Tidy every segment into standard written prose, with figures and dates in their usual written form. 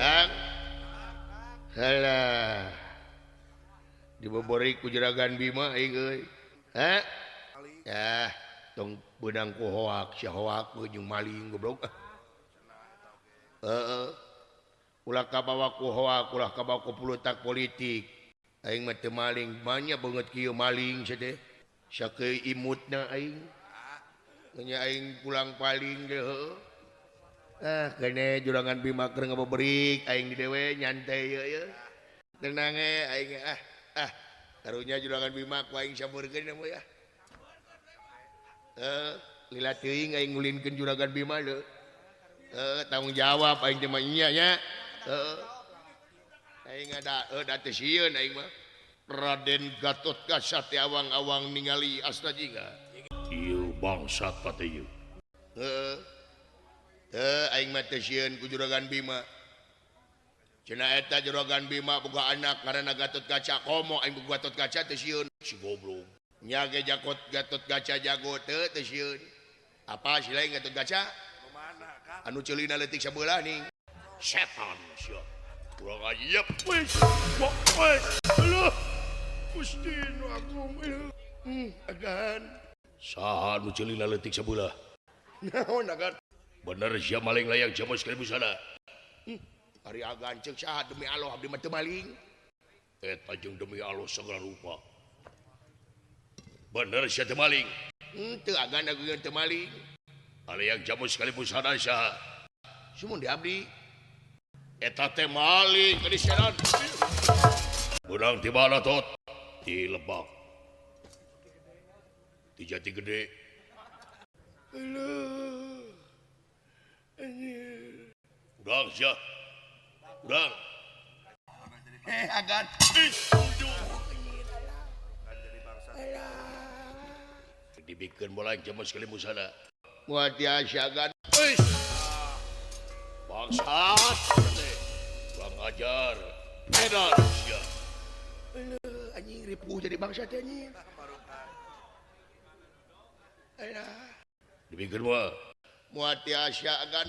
Kang halah dibobori ku Juragan Bima aing euy. Ha? Ah, tong beunang ku hoak, sia hoak jeung maling goblok. Heeh. Ulah kabawa ku hoak, ulah kabawa ku pulutak politik. Aing mah teu maling, banyak banget kieu maling sia teh. Sakeu imutna aing. Nya aing pulang paling deh heueuh. Ah, kene Juragan Bima keur ngaboberik aing di dewe nyantai ieu ye. Tenang e aing ah ah karunya Juragan Bima ku aing sampeurkeun we ah. Heuh, lila teuing aing ngulinkeun Juragan Bima leuh. Heuh, tanggung jawab aing teh mah nya nya. Heuh. Aing ada da teu sieun aing mah. Raden Gatotkaca teh awang-awang ningali Astajingga. Ieu bangsat teh ieu. Heuh. Teu aing mah teu sieun ku Juragan Bima. Cenah eta Juragan Bima boga anak ngaranna Gatotkaca, komo aing boga Gatotkaca teu sieun. Si goblok. Nya ge jakot Gatotkaca jago teu teu sieun. Apa sih lain Gatotkaca? Anu ceulina leutik sabelah nih. Setan sia. Kurang aja wis. Wis. Aduh. Gusti nu agung. Agan. Saha nu ceulina leutik sabelah? Naon agan? Bener sia maling layang jamus kali busana. Ari agan ceuk saha demi Allah abdi mah teu maling. Eta jeung demi Allah segala rupa. Bener sia teu maling. Teu agan agan teu maling. Layang jamus kali busana saha? Sumun di abdi. Eta teh maling geulis setan. Beunang ti mana tot? Di Lebak. Di Jati Gede. Aduh. Anjir. Udang sia. Udang. Agan. Dibikeun bola jamus kali busana. Moal tiasa agan. Wis. Bangsat teh. Kurang ajar. Edan sia. Aduh, anjing ripuh jadi bangsa teh anjing. Alah. Dibikeun moal. Moal tiasa agan.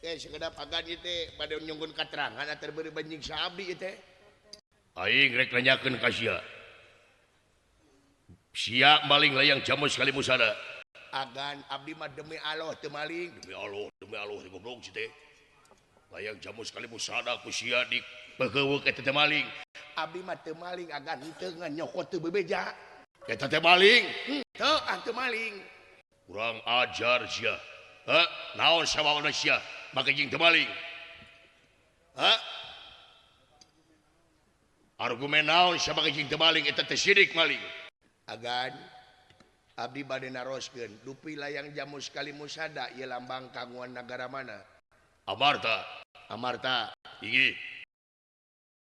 Sekedap agan ieu teh bade nyungkeun katerangan atar beureum banjing sa abdi ieu teh. Aing rek nanyakeun ka sia. Sia maling layang jamus kali busana. Agan abdi mah demi Allah teu maling. Demi Allah teh goblok si teh. Layang jamus kali busana ku sia di peukeweuk eta teh maling. Abdi mah teu maling agan henteu ngan nyokot teu bebeja. Eta teh maling. Teu ah teu maling. Kurang ajar sia. Hah? Naon sababna sia make jeung teu maling? Hah? Argumen naon sabab jeung teu maling eta teh sidik maling. Agan abdi bade naroskeun dupi layang jamus kali musada ieu lambang kagungan nagara mana? Amarta. Amarta. Inggih.